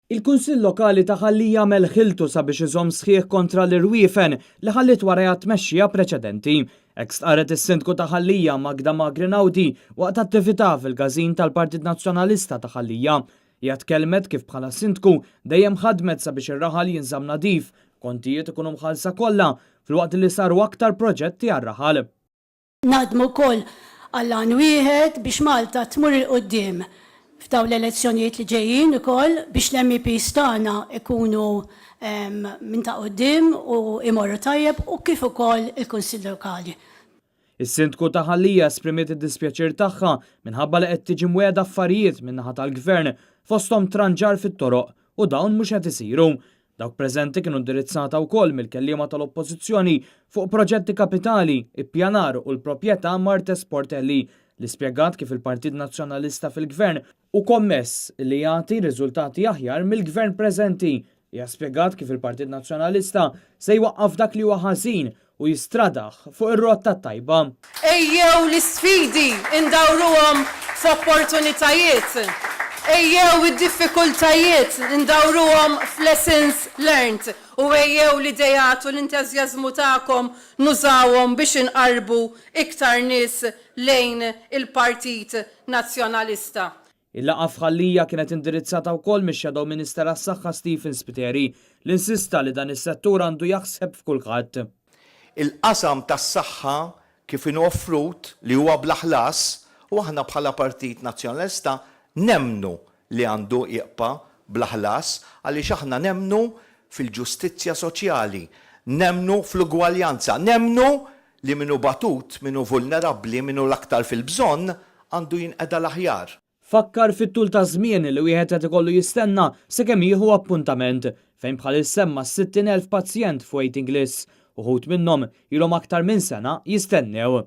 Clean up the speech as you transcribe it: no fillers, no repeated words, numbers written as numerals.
Il-Kunsill Lokali ta' Ħal Lija għamel ħiltu sabiex iżomm sħiħ kontra l-irwiefen li ħalliet warajha t-tmexxija preċedenti. Hekk stqarret is-Sindku ta' Ħal Lija, Magda Magri Naudi, waqt attività fil-każin tal-Partit Nazzjonalista ta' Ħal Lija. Hija tkellmet kif bħala Sindku dejjem ħadmet sabiex ir-raħal jinżamm nadif, kontijiet ikunu mħallsa kollha, filwaqt li saru aktar proġetti għar-raħal. Naħdmu wkoll għall-għan wieħed biex Malta tmur 'il quddiem f'dawn l-elezzjonijiet li ġejjin ukoll biex l-MEPs tagħna jkunu minn ta' quddiem u jmorru tajjeb u kif ukoll il-Kunsill Lokali. Is-Sindku ta' Ħal Lija esprimiet id-dispjaċir tagħha minħabba li qed tiġi mwiegħda affarijiet min-naħa tal-Gvern fosthom tranġar fit-toroq u dawn mhux qed isiru. Dawk preżenti kienu indirizzata wkoll mill-kelliema tal-Oppożizzjoni fuq proġetti kapitali, ippjanar u l-proprjetà Marthese Portelli li spjegat kif il-Partit Nazzjonalista fil-Gvern hu kommess li jagħti riżultati aħjar mill-Gvern preżenti. Hija spjegat kif il-Partit Nazzjonalista se jwaqqaf dak li huwa ħażin u jistradah fuq ir-rotta t-tajba. Ejjew l-isfidi ndawruhom f'opportunitajiet. Ejjew id-diffikultajiet ndawruhom f'lessons learnt u ejjew l-ideat u l-entużjażmu tagħkom nużawhom biex inqarrbu iktar nies lejn il-Partit Nazzjonalista. Il-laqgħa f'Ħal Lija kienet indirizzata wkoll mix-Shadow Minister għas-Saħħa Stephen Spiteri, li insista li dan is-settur għandu jaħseb f'kulħadd. Il-qasam tas-saħħa kif inhu offrut, li huwa bla ħlas, u aħna bħala Partit Nazzjonalista nemmnu li għandu jibqa' bla ħlas għaliex aħna nemmnu fil-ġustizzja soċjali, nemmnu fl-ugwaljanza, nemmnu li min hu batut, min hu vulnerabbli, min hu l-aktar fil-bżonn, għandu jinqeda l-aħjar. Fakkar fit-tul ta' żmien li wieħed qed ikollu jistenna sakemm jieħu appuntament, fejn bħalissa hemm mas-60,000 pazjent f'waiting lists, uħud minnhom ilhom aktar minn sena jistennew.